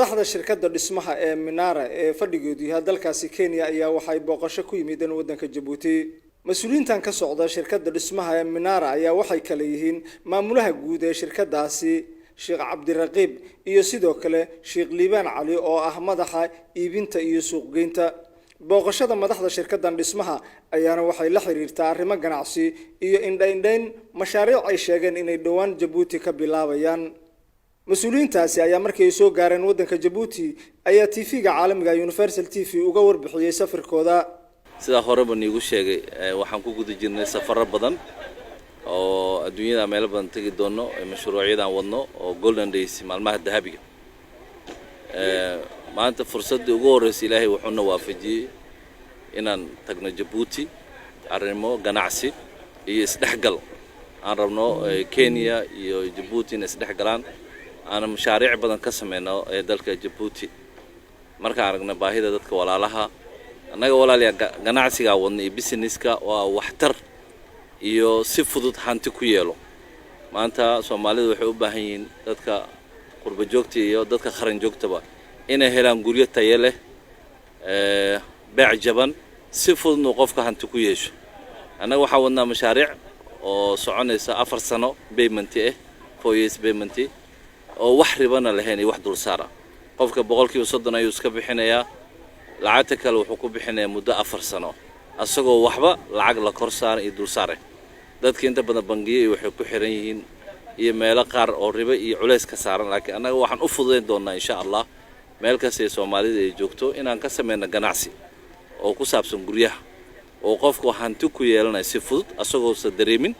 Madaxda shirkadda dhismaha ee Minara ee fadhigeedu yahay dalkaasi Kenya ayaa waxay booqasho ku yimideen waddanka Jabuuti. Mas-uuliyiintan ka socda shirkadda dhismaha ee Minara ayaa waxay kale yihiin maamulaha guud ee shirkadaasi, Sheekh Cabdiraqiib, iyo sidoo kale Sheekh Liibaan Cali oo ah madaxa iibinta iyo suuqgeynta. Booqashada madaxda shirkaddan dhismaha ayaana waxay la xiriirtaa arrimo ganacsi iyo indha-indhayn mashaariic ay sheegeen inay dhowaan Jabuuti ka bilaabayaan. Mas-uuliyiintaasi ayaa markii ay soo gaareen waddanka Jabuuti ayaa TV-ga caalamiga Universal TV uga warbixiyey safarkooda. Sidaa horeba niigu sheegay, waxaan ku guda jirnay safarro badan oo adduunyada meelo badan tegi doono, mashruucyadaan wadno oo Golden Days, maalmaha dahabiga. Maanta fursaddii ugu horreysay Ilaahay wuxuuna waafajiyey inaan tagno Jabuuti, arrimo ganacsi iyo isdhexgal aan rabno Kenya iyo Jabuuti inay isdhexgalaan, aana mashaariic badan ka sameyno ee dalka Jabuuti. Markaan aragna baahida dadka walaalaha annaga, walaalayaa, ganacsigaa wadna iyo businesska waa waxtar iyo si fudud hanti ku yeelo. Maanta Soomaalidu waxay u baahan yihiin, dadka qurba joogta iyo dadka qaran joogtaba, inay helaan guryo tayo leh, beec jaban, si fududna qofka hanti ku yeesho. Annaga waxaan wadnaa mashaariic oo soconaysa 4 sano payment ah, 4 years payment, oo wax ribana lahayn iyo wax dulsaara. Qofka 30% ayuu iska bixinayaa, lacagta kale wuxuu ku bixinayaa muddo 4 sano, asagoo waxba lacag la kor saaran iyo dulsaare. Dadka inta badan bangiyo iyo waxay ku xiran yihiin iyo meelo qaar oo ribo iyo culays ka saaran, laakiin annaga waxaan u fududayn doonnaa, insha Allah, meel kasta ee Soomaalida ay joogto inaan ka samayno ganacsi oo ku saabsan guryaha, oo qofku hanti ku yeelanayo si fudud asagoosa dareemin,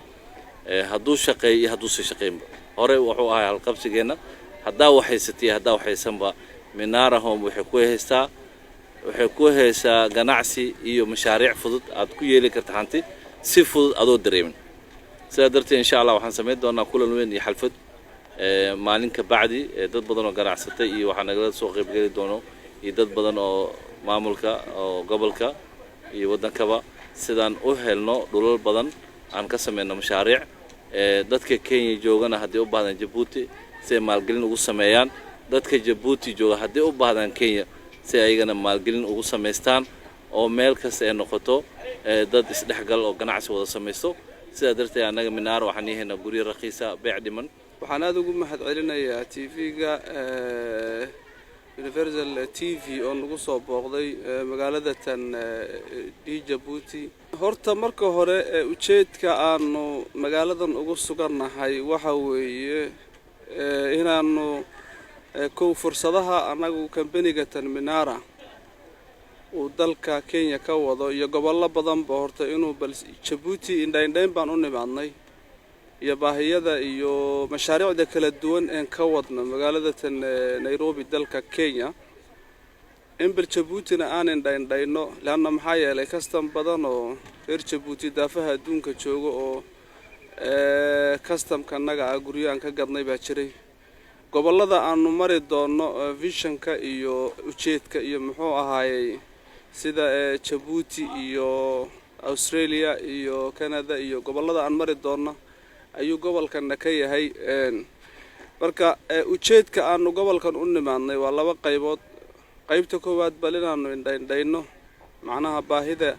hadduu shaqeeyo iyo hadduusa shaqaynba. Hore wuxuu ahay halqabsigeenna: haddaa wax haysatay, haddaa wax haysanba, Minara Home waxay ku haysaa ganacsi iyo mashaariic fudud aad ku yeeli karta hanti si fudud adoo dareemin. Sidaa darteed, insha Allah, waxaan samayn doonaa kulan weyn iyo xalfad maalin ka bacdi. Dad badan oo ganacsatay iyo waxaa nagala soo qaybgeli doono iyo dad badan oo maamulka oo gobolka iyo waddankaba, sidaan u helno dhulal badan aan ka samayno mashaariic. Dadka Kenya joogana haddii u baahdaan Jabuuti si ay maalgelin ugu sameeyaan, dadka Jabuuti jooga haddii u baahdaan Kenya si ayagana maalgelin ugu samaystaan, oo meel kasta ay noqoto dad isdhexgal oo ganacsi wada samaysto. Sidaa darteed, annaga Minaara waxaan yahaynaa guryo raqiisa, beec dhiman. Waxaan aada ugu mahad celinayaa TV-ga Universal TV oo nagu soo booqday magaalada tan d Jabuuti. Horta marka hore, ujeedka aanu magaaladan ugu sugannahay waxa weeye inaanu kow fursadaha annagu kambaniga tan Minara uu dalka Kenya ka wado iyo gobollo badanba, horta inuu bal Jabuuti indhaindhayn baan u nimaadnay iyo baahiyada iyo mashaariicda kala duwan een ka wadno magaalada tan Nairobi, dalka Kenya, in bal Jabuutina aan indhaindhayno, leanna maxaa yeelay custom badan oo reer Jabuuti daafaha adduunka jooga oo customka annaga ah guryo aan ka gadnay baa jiray. Gobollada aanu mari doonno, visionka iyo ujeedka iyo muxuu ahaayey, sida Jabuuti iyo Australia iyo Canada iyo gobollada aan mari doonno ayuu gobolkanna ka yahay. Marka ujeedka aanu gobolkan u nimaadnay waa laba qaybood. Qaybta koowaad, bal inaanu indhaindhayno macnaha baahida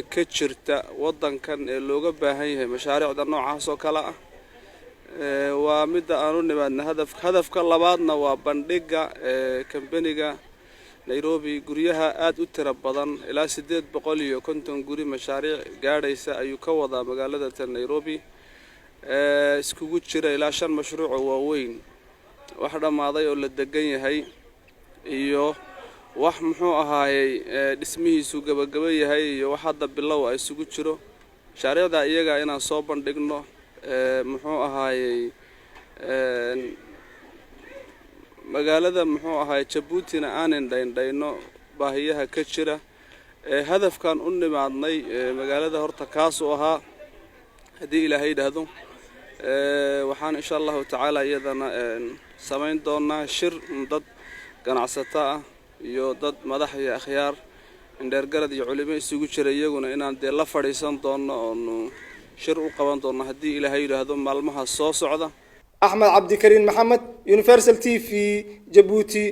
ka jirta waddankan ee looga baahan yahay mashaariicda noocaas oo kale ah, waa midda aan u nimaadna. Hadafka labaadna waa bandhigga kambaniga Nairobi. Guryaha aada u tiro badan, ilaa 850 guri mashaariic gaadhaysa ayuu ka wadaa magaalada tan Nairobi, iskugu jira ilaa shan mashruuc oo waaweyn, wax dhammaaday oo la degan yahay iyo wax muxuu ahaayey dhismihiisu gabagaba yahay iyo wax hadda bilow a isugu jiro. Mashaariicda iyaga inaan soo bandhigno, muxuu ahaayey, magaalada muxuu ahaayey Jabuutina aan indhaindhayno baahiyaha ka jira. Hadafkan u nimaadnay magaalada horta kaasuu ahaa. Haddii Ilaahay yidhaahdo, waxaan insha Allahu tacaala iyadana samayn doonaa shir dad ganacsato ah iyo dad madax iyo akhyaar, indheergarad iyo culimo isugu jira, iyaguna inaan dee la fadhiisan doono oonu shir u qaban doono, haddii Ilaahay yidhaahdo, maalmaha soo socda. Axmed Cabdikariin Maxamed, Universal TV, Jabuuti.